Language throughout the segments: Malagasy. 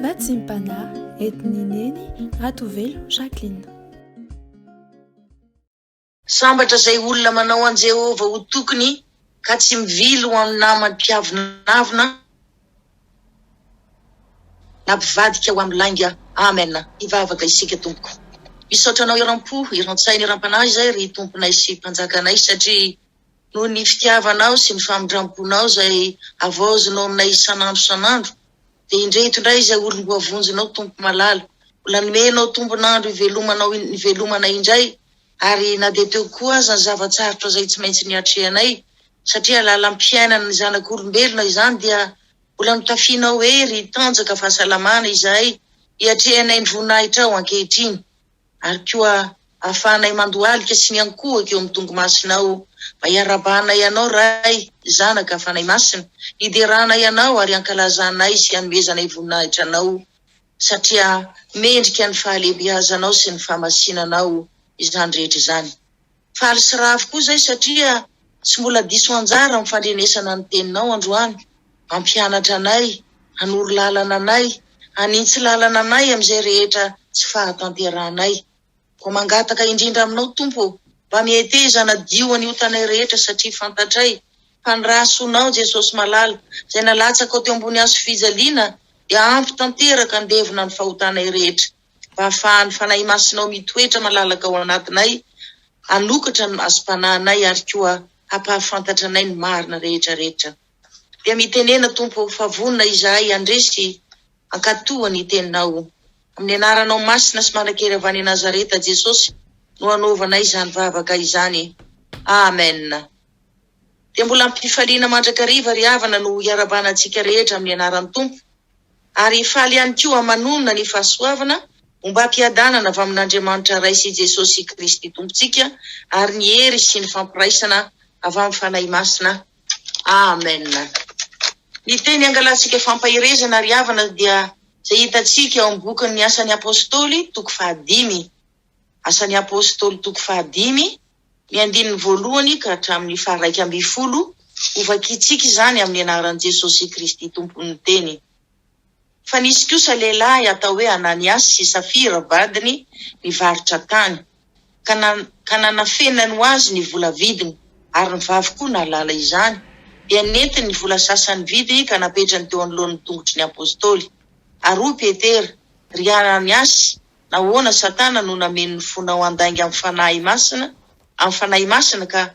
Vatsim-panahy entin'i Neny Ratovelo Jacqueline. Sambatra izay olona manao an'i Jehovah ho tokiny ka tsy mivily ho amin'ny namany mpiavonavona na mpivadika ho amin'ny lainga. Amen. Hivavaka isika Tompoko. Misaotra Anao eram-po, eran-tsaina, eram-panahy izay ry Tomponay sy Mpanjakanay satria noho ny fitiavanao sy ny famindram-ponao izay havaozinao aminay isan'andro isan'andro dia indreto indray izay olom-boavonjinao Tompo malala. Mbola nomenao tombon'andro hivelomanao hivelomanay indray ary na dia teo koa aza ny zava-tsarotra izay tsy maintsy niatrehanay satria lalam-piainan'ny zanak'olombelona izany dia mbola notafianao hery, tanjaka, fahasalamana izahay hiatrehanay ny voninahitrao ankehitriny ary koa ahafahanay mandohalika sy miankohoka eo amin'ny tongomasinao mba hiarahabanay Anao Ray, Zanaka, Fanahy Masina, hideranay Anao ary hankalazanay sy hanomezanay voninahitra Anao satria mendrika ny fahalehibeazanao sy ny fahamasinanao izany rehetra izany. Faly sy ravo koa izay satria tsy mbola diso anjara amin'ny fandrenesana ny teninao androany, hampianatra anay, hanoro lalana anay, hanintsy lalana anay amin'izay rehetra tsy fahatanterahanay. Koa mangataka indrindra aminao Tompo ô, mba miheteza hanadio ny otanay rehetra satria fantatray fa ny rà soanao Jesosy malala izay nalatsakao teo ambony hazo fijaliana dia ampy tanteraka handevona ny fahotanay rehetra mba hahafahan'ny Fanahy Masinao mitoetra malalaka ao anatinay hanokatra ny masom-panahinay ary koa hampahafantatra anay ny marina rehetra rehetra. Dia mitenena Tompo ô fa vonona izahay handresy hankatoa ny teninao. Amin'ny anaranao masina sy manan-kery avy any Nazareta Jesosy no anaovanay izany vavaka izany. Amen. Dia mbola am-pifaliana mandrakariva ry havana no hiarabana antsika rehetra amin'ny anaran'ny Tompo. Ary hifaly ihany koa hamanonona ny fahasoavana ombam-piadanana avy amin'Andriamanitra Ray sy Jesosy Kristy Tompontsika ary ny hery sy ny fampiraisana avy amin'ny Fanahy Masina. Amen. Ny teny angalantsika fampaherezana ry havana dia izay hitantsika ao amin'ny bokin'ny Asan'ny Apostoly toko fahadimy. Asan'ny Apostoly toko fahadimy, ny andininy voalohany ka hatramin'ny faha-11, hovakintsika izany amin'ny anaran'i Jesosy Kristy Tompon'ny Teny. Fa nisy kosa lehilahy atao hoe Ananiasy sy Safira vadiny nivarotra tany, ka ka nanafenany ho azy ny vola vidiny, ary ny vavy koa nahalala izany, dia nentiny ny vola sasany vidiny ka napetrany teo anoloan'ny tongotry ny apostoly. Ary hoy Petera, Ry Ananiasy, nahoana Satana no nameno ny fonao handainga amin'ny Fanahy Masina, amin'ny Fanahy Masina ka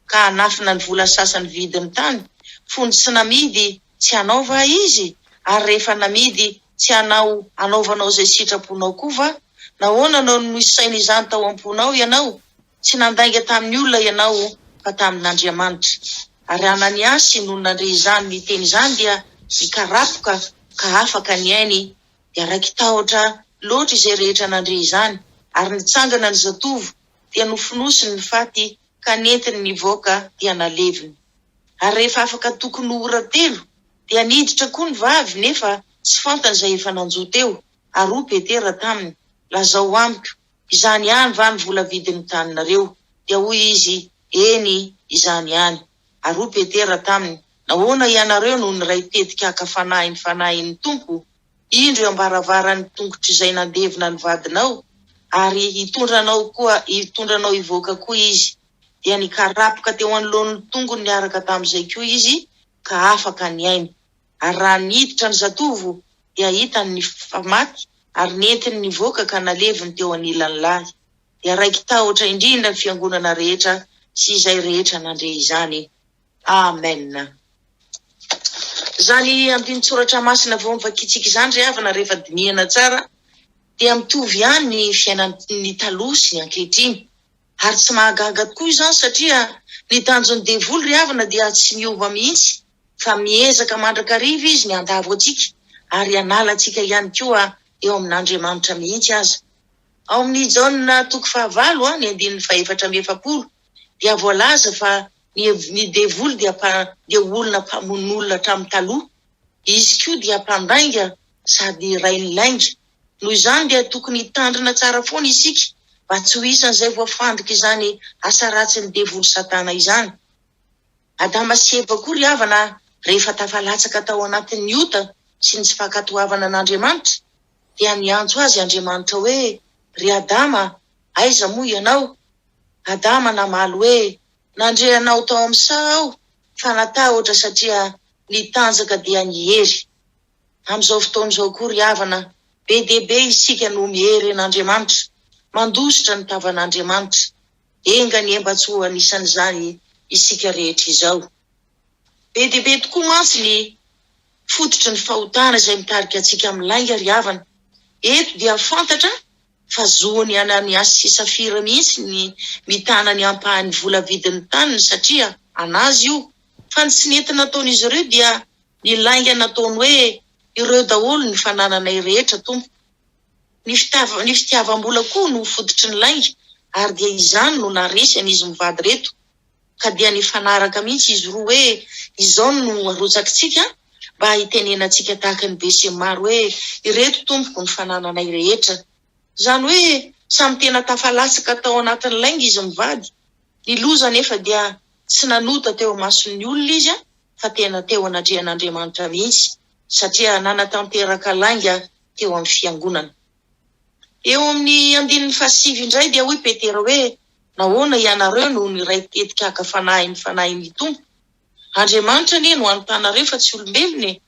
ka hanafina ny vola sasany vidin'ny tany, fony tsy namidy tsy hanao va izy? Ary rehefa namidy tsy hanao hanaovanao izay sitraponao koa va? Nahoana no nisaina izany tao am-ponao ianao? Tsy nandainga tamin'ny olona ianao fa tamin'Andriamanitra. Ary Ananiasy nony nandre izany niteny izany dia nikarapoka ka afaka ny ainy, dia raiki-tahotra loatra izay rehetra nandre izany, ary nitsangana ny zatovo dia nofonosiny ny faty ka nentiny nivoaka dia naleviny. Ary rehefa afaka tokony ho ora telo, dia niditra koa ny vavy, nefa tsy fantany izay efa nanjo teo, ary hoy Petera taminy, Lazao amiko, izany ihany va ny vola vidin'ny taninareo? Dia hoy izy, Eny, izany ihany. Ary hoy Petera taminy, Nahoana ianareo no niray tetika haka fanahy ny Fanahin'ny Tompo? Indro eo am-baravaran'ny tongotr'izay nandevina ny vadinao, ary hitondra anao koa, hitondra anao hivoaka koa izy. Dia nikarapoka teo anoloan'ny tongony niaraka tamin'izay koa izy, ka afaka ny ainy. Ary raha niditra ny zatovo, dia hitany ny fa maty, ary nentiny nivoaka ka naleviny teo anilan'ny lahy. Dia raiki-tahotra indrindra ny fiangonana rehetra sy izay rehetra nandre izany. Amen. Izany andinin-tsoratra masina vao novakintsika izany ry havana rehefa dinihana tsara dia mitovy ihany ny fiainan'ny taloha sy ny ankehitriny. Ary tsy mahagaga tokoa izany satria ny tanjon'ny devoly ry havana dia tsy miova mihitsy fa miezaka mandrakariva izy ny handavo antsika ary hanala antsika ihany koa eo amin'Andriamanitra mihitsy aza. Ao amin'ny Jaona toko fahavalo ny andininy faha-44 dia voalaza fa ny ny devoly dia dia olona mpamono olona hatramin'ny taloha. Izy koa dia mpandainga sady rain'ny lainga. Noho izany dia tokony hitandrina tsara foana isika mba tsy ho isan'izay voafandrik'izany asa ratsin'ny devoly satana izany. Adama sy Eva koa ry havana rehefa tafalatsaka tao anatin'ny ota. sy ny tsy fankatoavana an'Andriamanitra, dia niantso azy Andriamanitra hoe, Ry Adama, aiza moa ianao? Adama namaly hoe, Nandre anao tao amin'ny saha aho, fa natahotra satria nitanjaka dia niery. Amin'izao fotoana izao koa ry havana, be dia be isika no miery an'Andriamanitra, mandositra ny tavan'Andriamanitra. Enga anie mba tsy ho anisan'izany isika rehetra izao. Be dia be tokoa mantsy ny fototry ny fahotana izay mitarika antsika amin'ny lainga ry havana. Eto dia fantatra fa zon'i Ananiasy sy Safira mihitsy ny mitana ny ampahan'ny vola vidin'ny taniny satria an'azy io. Fa ny tsy nety nataon'izy ireo dia ny lainga nataony hoe ireo daholo ny fanananay rehetra tompoko. Ny ny fitiavam-bola koa no fototry ny lainga ary dia izany no naharesy an'izy mivady ireto. Ka dia nifanaraka mihitsy izy roa hoe izao no arotsakitsika mba hitenenantsika tahaka ny besinimaro hoe ireto tompoko ny fanananay rehetra. Izany hoe samy tena tafalatsaka tao anatin'ny lainga izy mivady. Ny loza anefa dia tsy nanota teo imason'ny olona izy fa tena teo anatrehan'Andriamanitra mihitsy satria nanatanteraka lainga teo amin'ny fiangonana. Eo amin'ny andininy fahasivy indray dia hoy Petera hoe, Nahoana ianareo no niray tetika haka fanahy ny Fanahin'ny Tompo? Andriamanitra anie no anotanareo fa tsy olombelona e!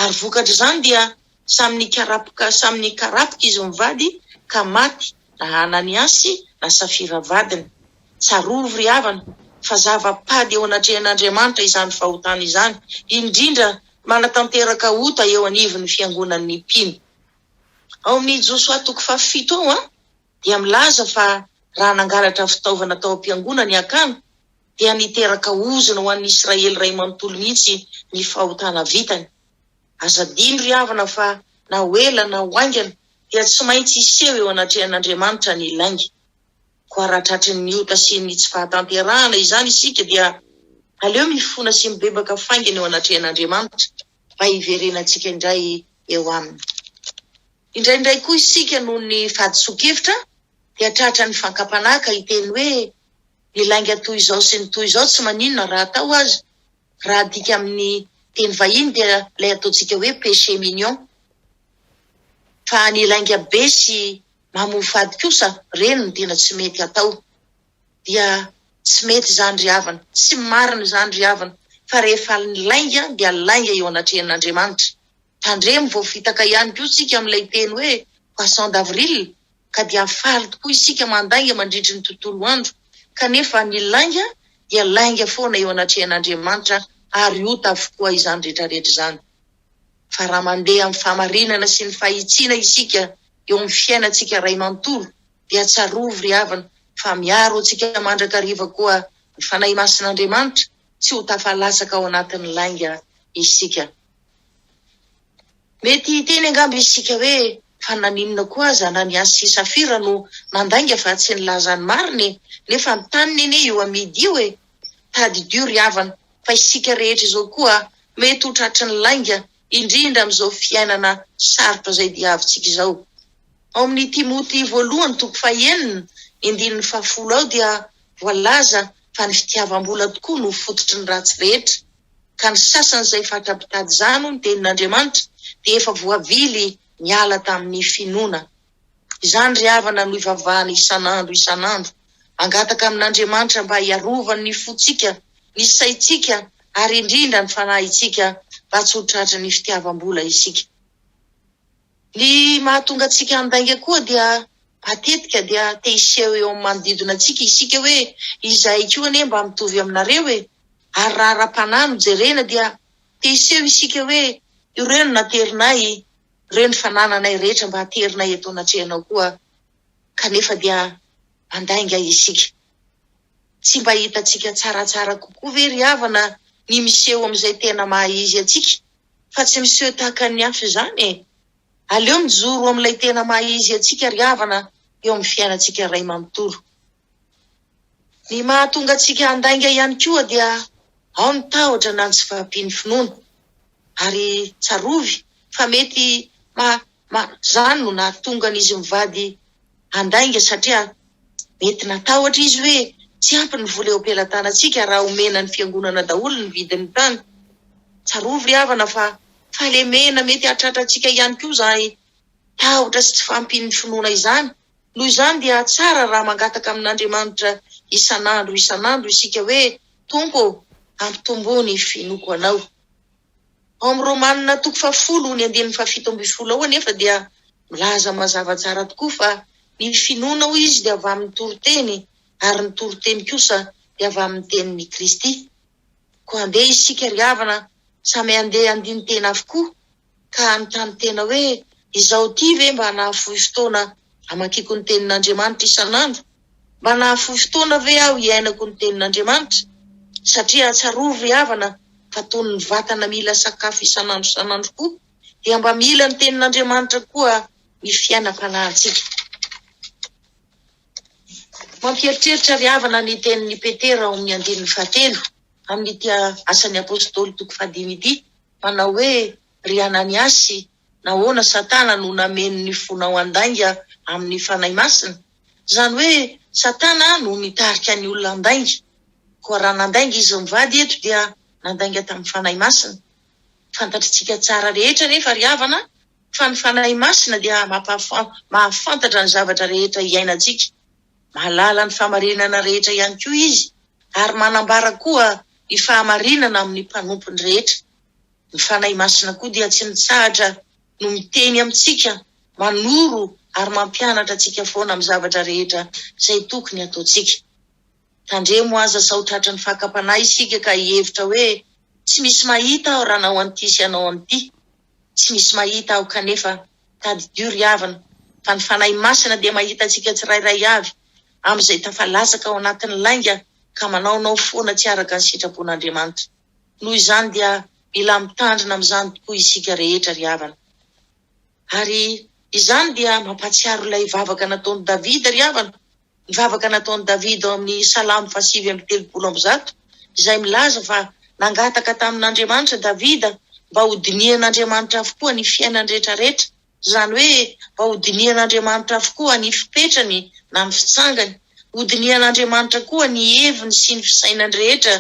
Ary vokatr'izany dia samy nikarapoka samy nikarapoka izy mivady ka maty na Ananiasy na Safira vadiny. Tsarovy ry havana fa zava-pady eo anatrehan'Andriamanitra izany fahotana izany, indrindra manatanteraka ota eo anivon'ny fiangonan'ny mpino. Ao amin'ny Josoa toko fahafito ao dia milaza fa raha nangalatra fitaovana tao am-piangonana i Akana dia niteraka ozona ho an'ny Israely iray manontolo mihitsy ny fahotana vitany. Aza adino ry havana fa na ho ela na ho haingana dia tsy maintsy hiseho eo anatrehan'Andriamanitra ny lainga. Koa raha tratry ny ota sy ny tsy fahatanterahana izany isika dia aleo mifona sy mibebaka faingana eo anatrehan'Andriamanitra mba hiverenantsika indray eo aminy. Indraindray koa isika noho ny fahadisoan-kevitra dia tratran'ny fankam-panahy ka hiteny hoe ny lainga toy izao sy ny toy izao tsy maninona raha atao aza. Raha adika amin'ny teny vahiny dia ilay ataontsika hoe péché mignon. Fa ny lainga be sy mamoafady kosa ireny no tena tsy mety atao. Dia tsy mety izany ry havana, tsy marina izany ry havana fa rehefa ny lainga dia lainga eo anatrehan'Andriamanitra. Tandremo voafitaka ihany koa isika amin'ilay teny hoe poisson d'avril ka dia faly tokoa isika mandainga mandritry ny tontolo andro kanefa ny lainga dia lainga foana eo anatrehan'Andriamanitra ary ota avokoa izany rehetrarehetra izany. Fa raha mandeha amin'ny fahamarinana sy ny fahitsiana isika eo amin'ny fiainantsika ray manontolo dia tsarovy ry havana fa miaro antsika mandrakariva koa ny Fanahy Masin'Andriamanitra tsy ho tafalatsaka ao anatin'ny lainga isika. Mety hiteny angamba isika hoe, fa naninona koa aza Ananiasy sy Safira no nandainga fa tsy nilaza ny marina e? Nefa ny taniny anie io amidy io e! Tadidio ry havana fa isika rehetra izao koa mety ho tratry ny lainga, indrindra amin'izao fiainana sarotra izay diavintsika izao. Ao amin'ny Timoty voalohany toko fahenina, andininy fahafolo ao dia voalaza fa ny fitiavam-bola tokoa no fototry ny ratsy rehetra. ka ny sasany izay fatra-pitady izany, hoy ny Tenin'Andriamanitra, dia efa voavily niala tamin'ny finoana. Izany ry havana no ivavahana isan'andro isan'andro, hangataka amin'Andriamanitra mba hiarovany ny fontsika, ny saintsika ary indrindra ny fanahintsika mba tsy ho tratry ny fitiavam-bola isika. Ny mahatonga antsika handainga koa dia matetika dia te hiseho eo amin'ny manodidina antsika isika hoe izahay koa anie mba mitovy aminareo e! Ary raha ara-panahy no jerena dia te hiseho isika hoe ireo no naterinay, ireo ny fanananay rehetra mba aterinay eto anatrehanao koa. Kanefa dia mandainga isika. Tsy mba hitantsika tsaratsara kokoa ve ry havana ny miseho amin'izay tena maha izy antsika fa tsy miseho tahaka ny hafa izany e! Aleo mijoro amin'ilay tena maha izy antsika ry havana eo amin'ny fiainantsika iray manontolo. Ny mahatonga antsika handainga ihany koa dia ao ny tahotra na ny tsy fahampian'ny finoana. Ary tsarovy fa mety ma ma izany no nahatonga an'izy mivady handainga satria mety natahotra izy hoe tsy ampy ny vola eo am-pelatanantsika raha omena ny fiangonana daholo ny vidin'ny tany. Tsarovy ry havana fa. Fahalemena mety hahatratra antsika ihany koa izany tahotra sy tsy fahampian'ny finoana izany. Noho izany dia tsara raha mangataka amin'Andriamanitra isan'andro isan'andro isika hoe, Tompo ô, ampitomboy ny finoako Anao. Ao amin'ny Romana toko fahafolo ny andininy fahafito ambin'ny folo ao anefa dia milaza mazava tsara tokoa fa ny finoana hoy izy dia avy amin'ny toriteny ary ny toriteny kosa dia avy amin'ny tenin'i Kristy. Koa andeha isika ry havana samy handeha handini-tena avokoa ka hanontany tena hoe izaho ity ve mba nahafoy fotoana hamakiako ny tenin'Andriamanitra isan'andro? Mba nahafoy fotoana ve aho hiainako ny tenin'Andriamanitra? Satria tsarovy ry havana fa toy ny vatana mila sakafo isan'andro isan'andro koa dia mba mila ny tenin'Andriamanitra koa ny fiainam-panahintsika. Mampieritreritra ry havana ny tenin'i Petera ao amin'ny andininy fahatelo amin'ity Asan'ny Apostoly toko fahadimy ity, manao hoe, Ry Ananiasy, nahoana Satana no nameno ny fonao handainga amin'ny Fanahy Masina? Izany hoe Satana no nitarika ny olona handainga. Koa raha nandainga izy mivady eto dia nandainga tamin'ny Fanahy Masina. Fantatritsika tsara rehetra anefa ry havana fa ny Fanahy Masina dia mahafantatra ny zavatra rehetra iainantsika. Mahalala ny fahamarinana rehetra ihany koa Izy ary manambara koa ny fahamarinana amin'ny mpanompony rehetra. Ny Fanahy Masina koa dia tsy mitsahatra no miteny amintsika, manoro ary mampianatra antsika foana amin'ny zavatra rehetra izay tokony hataontsika. Tandremo aza sao tratran'ny fakam-panahy isika ka hihevitra hoe tsy misy mahita aho raha hanao an'ity sy hanao an'ity. Tsy misy mahita aho kanefa tadidio ry havana fa ny Fanahy Masina dia mahita antsika tsirairay avy amin'izay tafalatsaka ao anatin'ny lainga ka manaonao foana tsy araka ny sitrapon'Andriamanitra. Noho izany dia mila mitandrina amin'izany tokoa isika rehetra ry havana. Ary izany dia mampahatsiaro ilay vavaka nataon'i Davida ry havana, Ny vavaka nataon'i Davida ao amin'ny Salamo faha-139, izay milaza fa nangataka tamin'Andriamanitra Davida mba hodinihan'Andriamanitra avokoa ny fiainany rehetrarehetra, izany hoe mba hodinihan'Andriamanitra avokoa ny fipetrany na ny fitsangany, hodinihan'Andriamanitra koa ny heviny sy ny fisainany rehetra,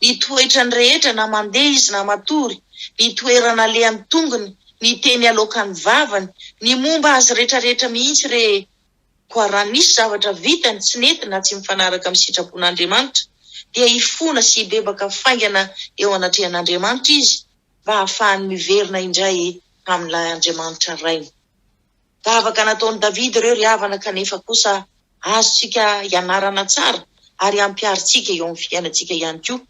ny toetrany rehetra na mandeha izy na matory, ny toerana alehan'ny tongony, ny teny aloakan'ny vavany, ny momba azy rehetrarehetra mihitsy re. Koa raha nisy zavatra vitany tsy nety na tsy mifanaraka amin'ny sitrapon'Andriamanitra, dia hifona sy hibebaka faingana eo anatrehan'Andriamanitra izy mba hahafahany miverina indray amin'ilay Andriamanitra Rainy. Vavaka nataon'i Davida ireo ry havana kanefa kosa azontsika ianarana tsara ary ampiharintsika eo amin'ny fiainantsika ihany koa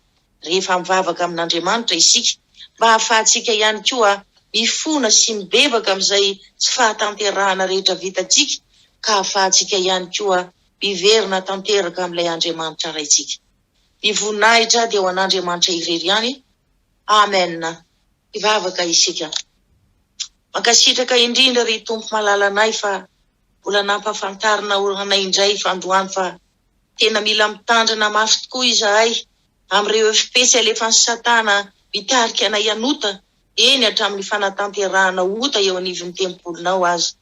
rehefa mivavaka amin'Andriamanitra isika mba hahafahantsika ihany koa mifona sy mibebaka amin'izay tsy fahatanterahana rehetra vitantsika ka hahafahantsika ihany koa miverina tanteraka amin'ilay Andriamanitra Raintsika. Ny voninahitra dia ho an'Andriamanitra irery ihany. Amen. Hivavaka isika. Mankasitraka indrindra ry Tompo malalanay fa mbola nampahafantarinao anay indray fandroany fa tena mila mitandrina mafy tokoa izahay amin'ireo fpetsy alefan'i Satana mitarika anay hanota, eny hatramin'ny fanatanterahana ota eo anivon'ny tempolinao aza.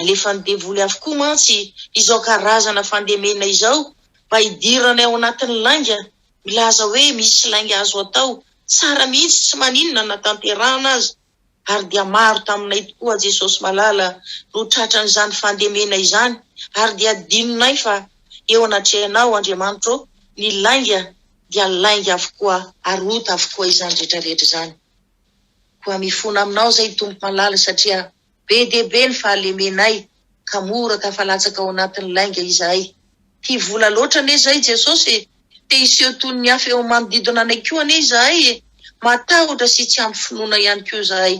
Alefan'ny devoly avokoa mantsy izao karazana fandemena izao mba hidiranay ao anatin'ny lainga, milaza hoe misy lainga azo atao, tsara mihitsy tsy maninona na tanterahana aza. Ary dia maro taminay tokoa Jesosy malala no tratran'izany fandemena izany ary dia adinonay fa eo anatrehanao Andriamanitro ô ny lainga dia lainga avokoa ary ota avokoa izany rehetra rehetra izany. Koa mifona aminao izay Tompo malala satria be dia be ny fahalemenay ka mora tafalatsaka ao anatin'ny lainga izahay. Tia vola loatra anie izay Jesosy e! Te hiseho toy ny hafa eo amin'ny manodidina anay koa anie izahay e! Matahotra sy tsy ampy finoana ihany koa izahay.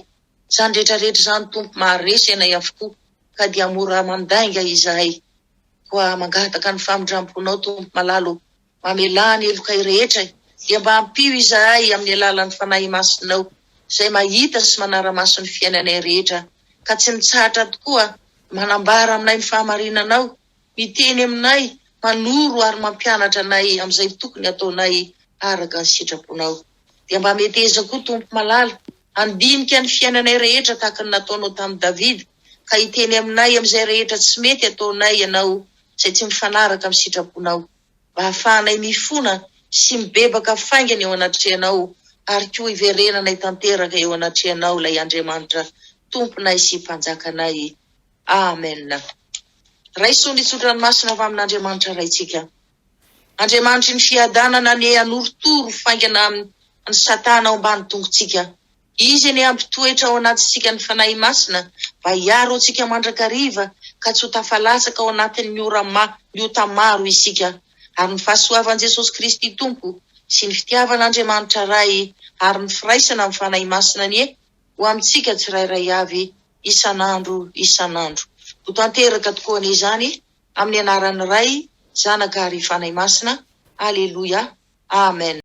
Izany rehetra rehetra izany Tompo maharesy anay avokoa ka dia mora mandainga izahay. Koa mangataka ny famindramponao Tompo malala ô! Mamelà ny helokay rehetra e! Dia mba ampio izahay amin'ny alalan'ny Fanahy Masinao izay mahita sy manara-maso ny fiainanay rehetra ka tsy mitsahatra tokoa manambara aminay ny fahamarinanao Miteny aminay, manoro ary mampianatra anay amin'izay tokony hataonay araka ny sitraponao. Dia mba meteza koa Tompo malala, handinika ny fiainanay rehetra tahaka ny nataonao tamin'i Davida, ka hiteny aminay amin'izay rehetra tsy mety ataonay Ianao izay tsy mifanaraka amin'ny sitraponao, mba hahafahanay mifona sy mibebaka faingana eo anatrehanao. ary koa hiverenanay tanteraka eo anatrehanao ilay Andriamanitra Tomponay sy Mpanjakanay. Amen. Raiso ny tsodranomasina avy amin'Andriamanitra Raintsika. Andriamanitry ny fiadanana anie hanorotoro faingana an'i Satana ao ambany tongotsika. Izy anie hampitoetra ao anatintsika ny Fanahy Masina mba hiaro antsika mandrakariva ka tsy ho tafalatsaka ao anatin'ny ora ma ny ota maro isika. Ary ny fahasoavan'i Jesosy Kristy Tompo sy ny fitiavan'Andriamanitra Ray ary ny firaisana amin'ny Fanahy Masina anie ho amintsika tsirairay avy isan'andro isan'andro. Ho tanteraka tokoa anie izany amin'ny anaran'ny Ray, Zanaka ary Fanahy Masina. Aleloia. Amen.